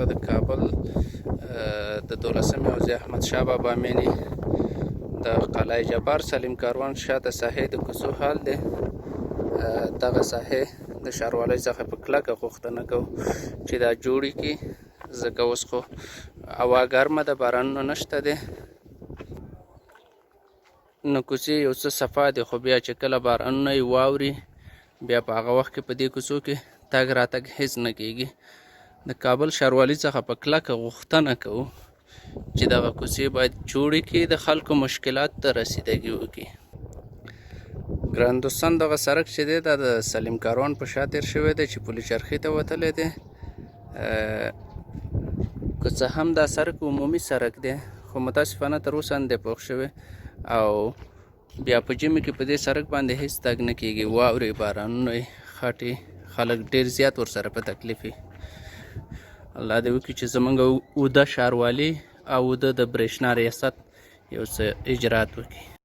دغه د کابل د دولسمې حوزې احمد شاه بابا مېنې د قلعه جبار سلیم کاروان شاته ساحې د کوڅو حال دی. دغه ساحې د ښاروالۍ څخه په کلکه غوښتنه کوو چې دا جوړې کړي، ځکه اوس خو هوا ګرمه ده، بارانونه نشته دی، نو کوڅې یو څه صفا دي، خو بیا چې کله بارانونه یې واوري بیا په هغه وخت کې په دې کوڅو کې تګ راتګ هیڅ نه کیږي. د کابل ښاروالي څخه په کلکه غوښتنه کوو چې دغه کوڅې باید جوړې کړي، د خلکو مشکلات ته رسیدګي وکړي. ګران دوستان، دغه سرک چې دی دا د سلیم کاروان په شا تیر شوی دی چې پولي چرخي ته وتلی دی. که څه هم دا سرک عمومي سرک دی، خو متاسفانه تر اوسه نه دی پوخ شوی او بیا په ژمي کې په دې سرک باندې هیڅ تګ نه کیږي. واورې، بارانونه، خټې، خلک ډیر زیات ورسره په تکلیف وي. الله دې وکړي چې زمونږ اوده ښاروالي او اوده د برېښنا ریاست یو څه اجرات وکړي.